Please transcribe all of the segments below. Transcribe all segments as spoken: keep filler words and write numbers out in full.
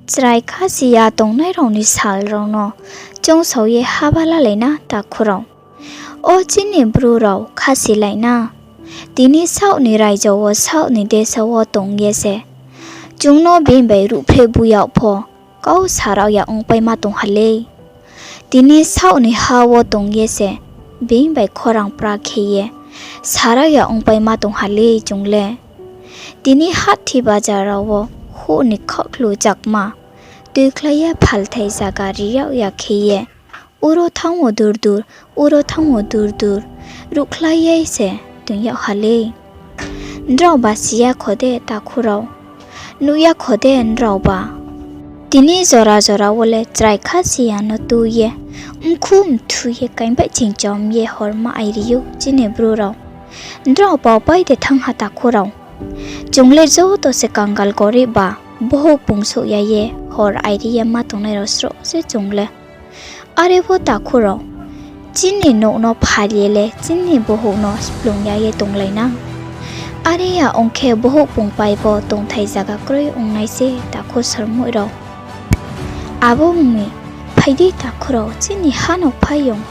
Chrai khasi ya tongnai rao ni sal rao no choungsao ye haba lalai na takhu rao. O chini bru rao khasi lai na. Tini saoh ni raijo wo, saoh ni desa wo tong ye se chung no being bai ruhphreh bu yag pho kau sarag ya ongpai ma tong ha lei. Tini saoh ni ha wo tong ye se being bai khorang pra khe ye sarag ya ongpai ma tong ha lei chung le. Tini hahthi bajar rao wo houh ni khaohkhlu chakma tuikhlai ye phalthai zaga ri yag ya khe ye, uro thanng wo dur dur, uro thanng wo dur dur, ruhkhlai ye se toing yag ha lei. Nrao ba si ya kho de takhu rao, nuh ya kho de nraoba? Tini jora jora wo le chrai khasi ya no tu ye, mkhu mthu ye kaingbaih chingchom ye hor ma airi ou chini bru rao. Nrao paopai de thanng ha takhu rao. Chung le joto se kangal gorib ba, bohouh pungsouh ya ye hor airi ye ma tongnai rao sroh se chung le. Are pho takhu rao, chini nouh no phal ye le chini bohouh no splung ya ye tonglai na. Are ya ong khe bohouh pungpai pho tongthai zaga kroi ong nai se takhu sarmoih rao. Abo ong mi, phai di takhu rao, chini ha no phaiyong,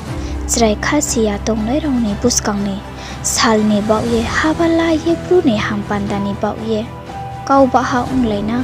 chrai khasi ya tongnai rao ni buskang ni sal ni baoh ye haba la ye bru ni hampanda ni baoh ye kau bahha onglai na.